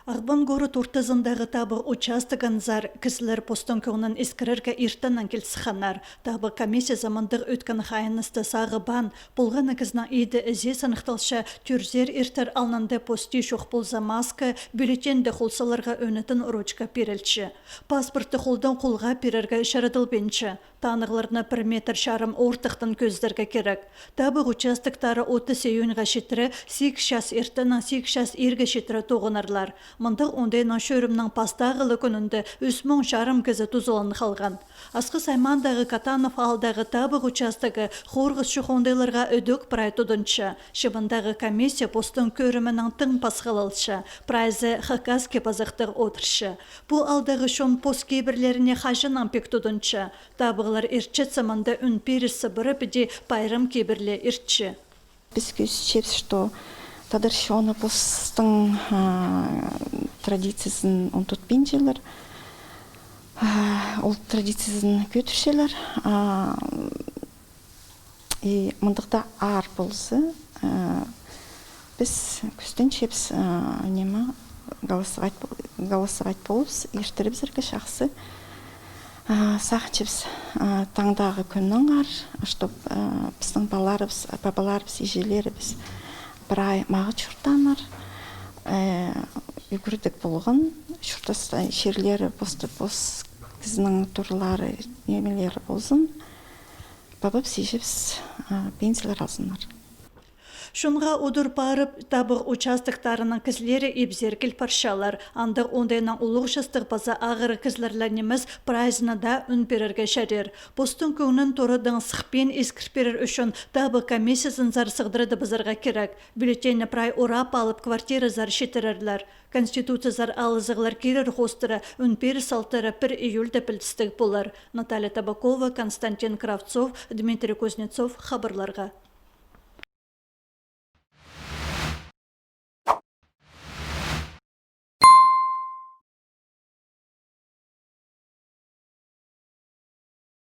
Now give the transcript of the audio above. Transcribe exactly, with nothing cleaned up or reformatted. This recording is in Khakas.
Ағбан город ортызындағы табығ участогынзар кізілер постың кӧңнін искірерге иртеннең кил сыхханнар. Табығ комиссиязы мындағ ӧткін хайынысты сағыбаан, полған на кізінің иді-ізі сыныхталча, тӧрзер иртер алнында пости чох полза маска, бюллетеньді хол саларға ӧнетін ручка пирілче. Паспортты холдаң холға пирерге чарадылбинча. Танығларны пір метр чарым ортыхтаң кӧзідерге кирек. Табығ участоктары отыс июньға читіре сигіс час иртеннең сигіс час ирге читіре тоғынарлар. Мындағ оңдайнаң чӧрімнің пастағы ла кӱнінде ӱс муң чарым кізі тузаланып халған. Асхыс аймаандағы Катанов аалдағы табығ участогы хорғыс чох оңдайларға ідӧк прай тудынча. Чымындағы комиссия постың кӧрімінең тың пасхалалча, прайзы хакасский пазахтығ одырча. Пу аалдағы чон пос кибірлеріне хаҷаннаң пик тудынча. Табығлар иртчетсе, мында ӱн пиріс сыбыра піди пайрам кибірле иртче. Піс кӧзітчебіс, что тадар чоны постың, а, традициязын ундутпинчалар, а, ол традициязын кӧдірчелер. А, и мындағ даа аар полза, а, піс кӱстенчебіс, а, ниме, голосовать пол-, голосовать полыбыс, иртірібізерге чахсы. А, сағынчабыс, а, таңдағы кӱннеңер, чтоб, а, пістің палаларыбыс, пабаларыбыс, иҷелерібіс прай мағат чуртааннар, э, ӱгредіг полған, чуртас чирлері, пос, пос кізінің турлары, нимелері ползын, пабабыс, иҷебіс, а, пенсиялар алзыннар. Чонға удур парып, табығ участоктарының кізілері ибзер кил парчалар. Андағ оңдайнаң улуғ частығ паза ағырығ кізілер ле нимес, прайзына даа ӱн пирерге чарир. Постың кӧңнін турадаң сыхпин искір пирер ӱчӱн табығ комиссиязынзар сығдырадыбызарға кирек. Бюллетеньні прай урап алып, квартиразар читірерлер. Конституциязар алызығлар кирер хоостыра ӱн пиріс алтыра пір июльда пілдістіг полар. Наталья Табакова, Константин Кравцов, Дмитрий Кузнецов, хабарларға.